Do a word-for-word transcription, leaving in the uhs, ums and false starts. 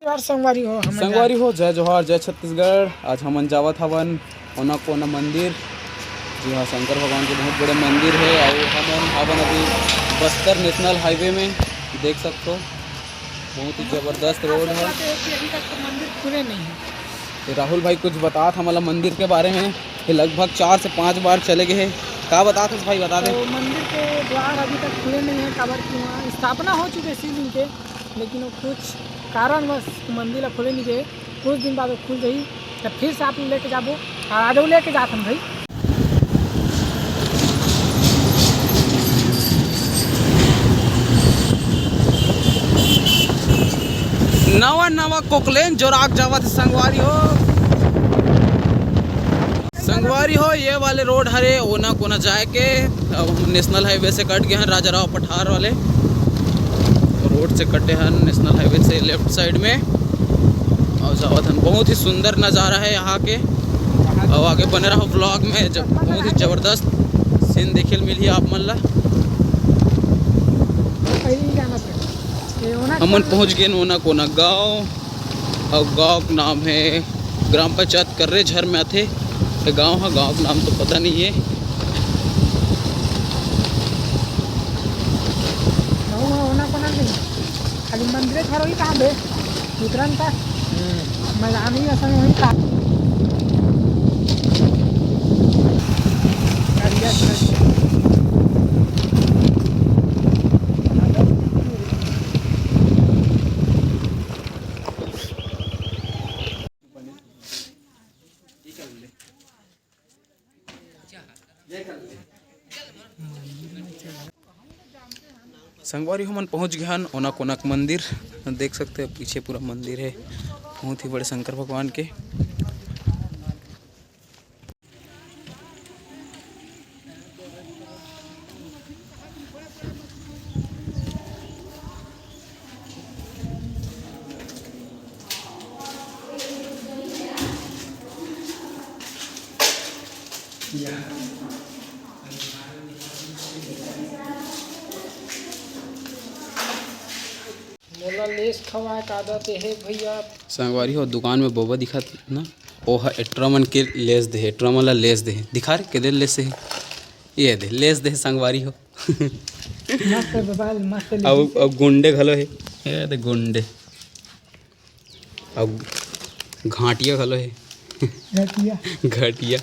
जोहार संगवारी हो, हमन संगवारी हो, जय जोहार, जय छत्तीसगढ़। आज हमन जावत हवन ओना कोना मंदिर, जी हाँ, शंकर भगवान के बहुत बड़े मंदिर हे। अउ हमन हवन अभी बस्तर नेशनल हाईवे में, देख सकथो, बहुत ही जबरदस्त रोड हे। अभी तक तो मंदिर खुले नहीं है। ये राहुल भाई कुछ बतात हमला मंदिर के बारे में, ये लगभग चार से पाँच बार चले गए हे। का बतात हस भाई, बता दे। तो मंदिर के द्वार अभी तक खुले नहीं है, काबर कि वहाँ स्थापना हो चुके शिवलिंग के, लेकिन वो कुछ कारणवश मंदिर ला खोले नहीं गए। कुछ दिन बाद वो खुल जाही, तो फिर से आप लोग लेके जाबो। और आज वो लेके जात हन भाई। नवा नवा कोकलेन जोराक जावत हे संगवारी हो। संगवारी हो, ये वाले रोड हरे ओना कोना जाए के। अब हम नेशनल हाईवे से कट गए हैं, राजा राव पठार वाले रोड से कटे हैं, नेशनल हाईवे से लेफ्ट साइड में। और जावत हन, बहुत ही सुंदर नज़ारा है यहाँ के। और आगे बने रहो ब्लॉग में, जब बहुत ही जबरदस्त सीन देखे ल मिलही आप मन ला। हमन पहुँच गए ओना कोना गाँव। अउ गाँव के नाम हे ग्राम पंचायत कर्रेझर में आथे। ये गाँव ह, गाँव के नाम तो पता नहीं है। गाँव ह ओना कोना नहीं, खाली मंदिर घर वही कहाँ बे? उतरन का मैदान ही असन वही कहाँ। संगवारी, हमन पहुंच गए हन ओना कोना के मंदिर। देख सकते हो, पीछे पूरा मंदिर है, बहुत ही बड़े शंकर भगवान के। मोला लेस खवाए के आदत हे भैया। संगवारी हो, दुकान में बोबा दिखत ना, ओह एट्रा मन के लेस दे हे, एट्रा मन ला लेस दे हे। दिखा रे, के दे लेस हे? ये दे, लेस दे हे संगवारी हो। मस्त हे बाबा, मस्त हे। अब, अब गुंडे घलो हे, ये दे गुंडे। अब घाटिया घलो हे। घटिया। घटिया।